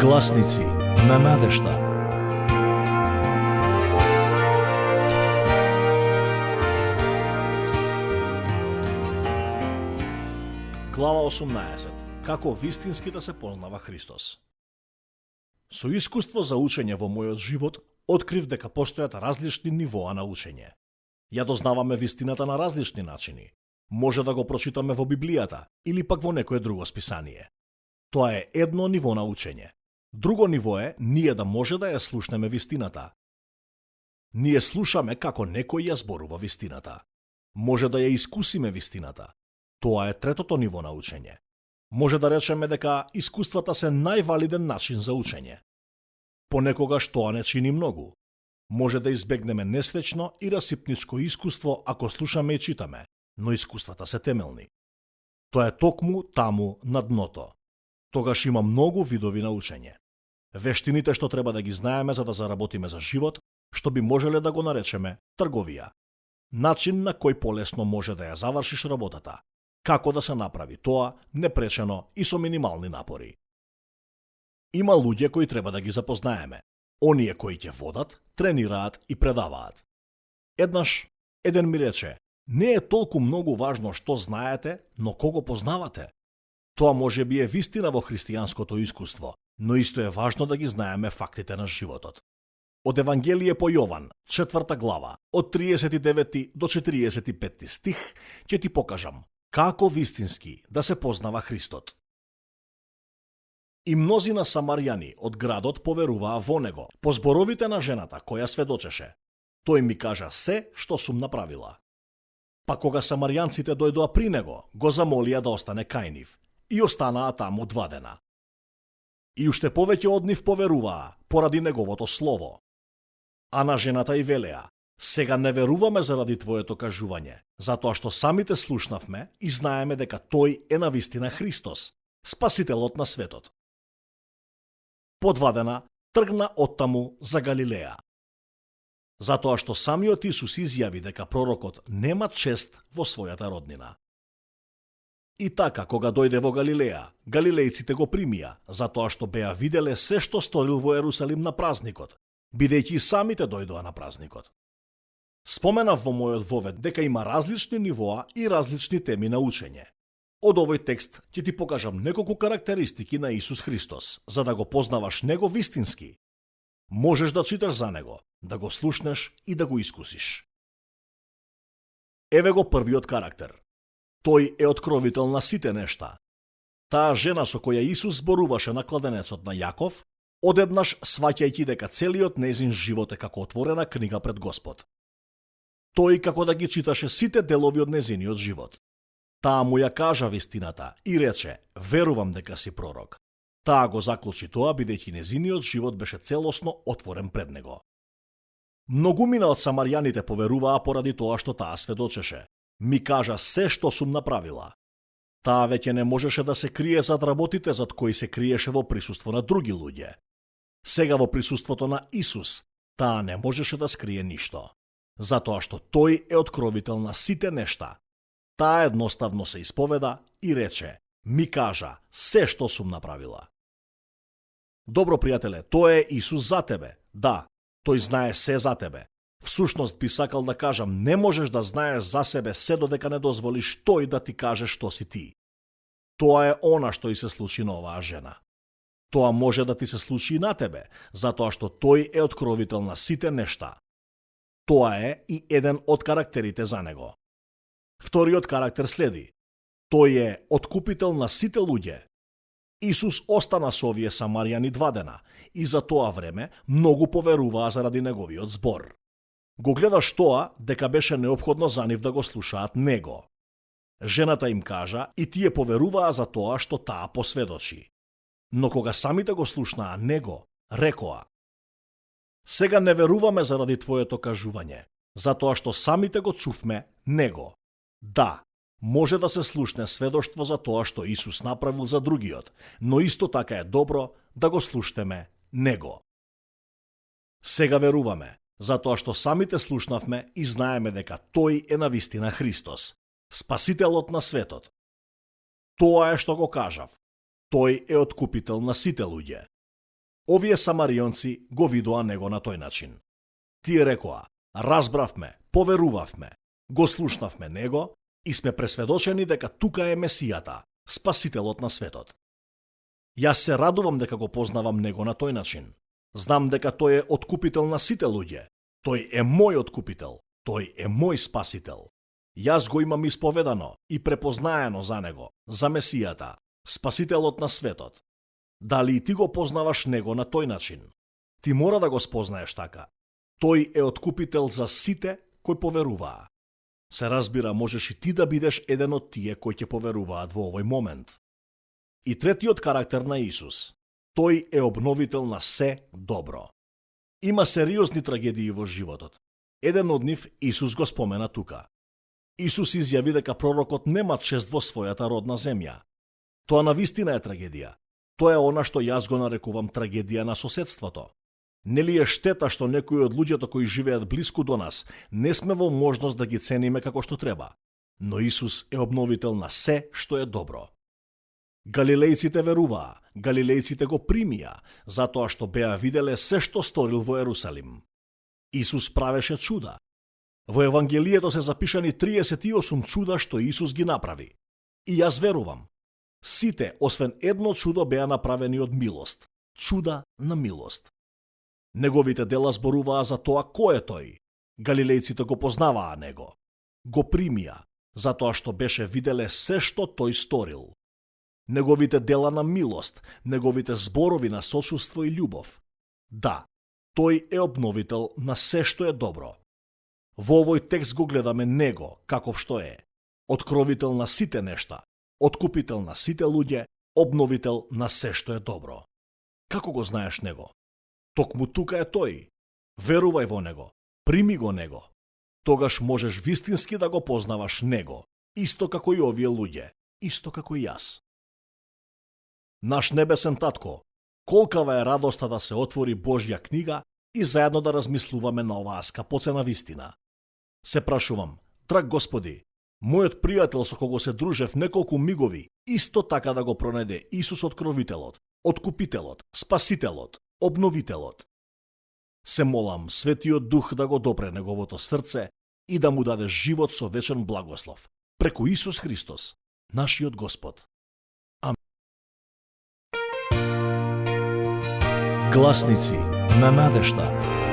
Гласници на надежда. Глава 18. Како вистински да се познава Христос. Со искуство за учење во мојот живот, открив дека постојат различни нивоа на учење. Ја дознаваме вистината на различни начини. Може да го прочитаме во Библијата или пак во некое друго списание. Тоа е едно ниво на учење. Друго ниво е ние да може да ја слушнеме вистината. Ние слушаме како некој ја зборува вистината. Може да ја искусиме вистината. Тоа е третото ниво на учење. Може да речеме дека искуствата се највалиден начин за учење. Понекогаш тоа не чини многу. Може да избегнеме несреќно и расипничко искуство ако слушаме и читаме, но искуствата се темелни. Тоа е токму таму на дното. Тогаш има многу видови на учење. Вештините што треба да ги знаеме за да заработиме за живот, што би можеле да го наречеме трговија. Начин на кој полесно може да ја завршиш работата. Како да се направи тоа непречено и со минимални напори. Има луѓе кои треба да ги запознаеме. Оние кои ќе водат, тренираат и предаваат. Еднаш, еден ми рече, не е толку многу важно што знаете, но кого познавате. Тоа може би е вистина во христијанското искуство, но исто е важно да ги знаеме фактите на животот. Од Евангелие по Јован, 4 глава, од 39 до 45 стих, ќе ти покажам како вистински да се познава Христот. И мнозина самарјани од градот поверуваа во него, по зборовите на жената која сведочеше. Тој ми кажа се што сум направила. Па кога самарјанците дојдоа при него, го замолија да остане кај нив и останаа таму 2 дена. И уште повеќе од нив поверуваа поради неговото слово. А на жената и велеа: сега не веруваме заради твоето кажување, затоа што самите слушнавме и знаеме дека тој е навистина Христос, спасителот на светот. По 2 дена тргна оттаму за Галилеја. Затоа што самиот Исус изјави дека пророкот нема чест во својата роднина. И така, кога дојде во Галилеја, галилејците го примија, затоа што беа виделе се што сторил во Ерусалим на празникот, бидејќи самите дојдоа на празникот. Споменав во мојот вовед дека има различни нивоа и различни теми на учење. Од овој текст ќе ти покажам неколку карактеристики на Исус Христос, за да го познаваш него вистински. Можеш да читаш за него, да го слушнеш и да го искусиш. Еве го првиот карактер. Тој е откровител на сите нешта. Таа жена со која Исус зборуваше на кладенецот на Јаков, одеднаш сваќајќи дека целиот нејзин живот е како отворена книга пред Господ. Тој како да ги читаше сите делови од нејзиниот живот. Таа му ја кажа вистината и рече: верувам дека си пророк. Таа го заклучи тоа бидејќи нејзиниот живот беше целосно отворен пред него. Многумина од самарјаните поверуваа поради тоа што таа сведочеше. Ми кажа се што сум направила. Таа веќе не можеше да се крие зад работите зад кои се криеше во присуство на други луѓе. Сега во присуството на Исус, таа не можеше да скрие ништо. Затоа што тој е откровител на сите нешта. Таа едноставно се исповеда и рече: ми кажа се што сум направила. Добро, пријателе, тоа е Исус за тебе. Да, тој знае се за тебе. Всушност би сакал да кажам, не можеш да знаеш за себе се додека не дозволиш тој да ти каже што си ти. Тоа е она што и се случи на оваа жена. Тоа може да ти се случи и на тебе, затоа што тој е откровител на сите нешта. Тоа е и еден од карактерите за него. Вториот карактер следи. Тој е откупител на сите луѓе. Исус остана со овие самарјани 2 дена и за тоа време многу поверуваа заради неговиот збор. Го гледаш тоа дека беше неопходно за нив да го слушаат него. Жената им кажа и тие поверуваа за тоа што таа посведочи. Но кога самите го слушнаа него, рекоа: сега не веруваме заради твоето кажување, затоа што самите го чувме него. Да, може да се слушне сведоштво за тоа што Исус направил за другиот, но исто така е добро да го слушнеме него. Сега веруваме, затоа што самите слушнавме и знаеме дека тој е навистина Христос, спасителот на светот. Тоа е што го кажав. Тој е откупител на сите луѓе. Овие самарионци го видоа него на тој начин. Тие рекоа: разбравме, поверувавме, го слушнавме него и сме пресведочени дека тука е Месијата, Спасителот на светот. Јас се радувам дека го познавам него на тој начин. Знам дека тој е откупител на сите луѓе. Тој е мој откупител. Тој е мој спасител. Јас го имам исповедано и препознаено за него, за Месијата, Спасителот на светот. Дали и ти го познаваш него на тој начин? Ти мора да го спознаеш така. Тој е откупител за сите кои поверуваа. Се разбира, можеш и ти да бидеш еден од тие кои ќе поверуваат во овој момент. И третиот карактер на Исус. Тој е обновител на се добро. Има сериозни трагедии во животот. Еден од нив Исус го спомена тука. Исус изјави дека пророкот нема чест во својата родна земја. Тоа навистина е трагедија. Тоа е она што јас го нарекувам трагедија на соседството. Нели е штета што некои од луѓето кои живеат блиску до нас не сме во можност да ги цениме како што треба. Но Исус е обновител на се што е добро. Галилејците веруваа, галилејците го примија, затоа што беа виделе се што сторил во Ерусалим. Исус правеше чуда. Во Евангелието се запишани 38 чуда што Исус ги направи. И јас верувам. Сите, освен едно чудо, беа направени од милост. Чуда на милост. Неговите дела зборуваа за тоа кој е тој. Галилејците го познаваа него. Го примија, затоа што беше виделе се што тој сторил. Неговите дела на милост, неговите зборови на сочувство и љубов. Да, тој е обновител на се што е добро. Во овој текст го гледаме него, каков што е. Откровител на сите нешта, откупител на сите луѓе, обновител на се што е добро. Како го знаеш него? Токму тука е тој. Верувај во него, прими го него. Тогаш можеш вистински да го познаваш него, исто како и овие луѓе, исто како и јас. Наш небесен татко, колкава е радоста да се отвори Божја книга и заедно да размислуваме на оваа скапоцена вистина. Се прашувам, драг Господи, мојот пријател со кого се дружев неколку мигови, исто така да го пронајде Исус Откровителот, Откупителот, Спасителот, Обновителот. Се молам Светиот Дух да го допре неговото срце и да му даде живот со вечен благослов, преку Исус Христос, нашиот Господ. Амин. Гласници на надежда.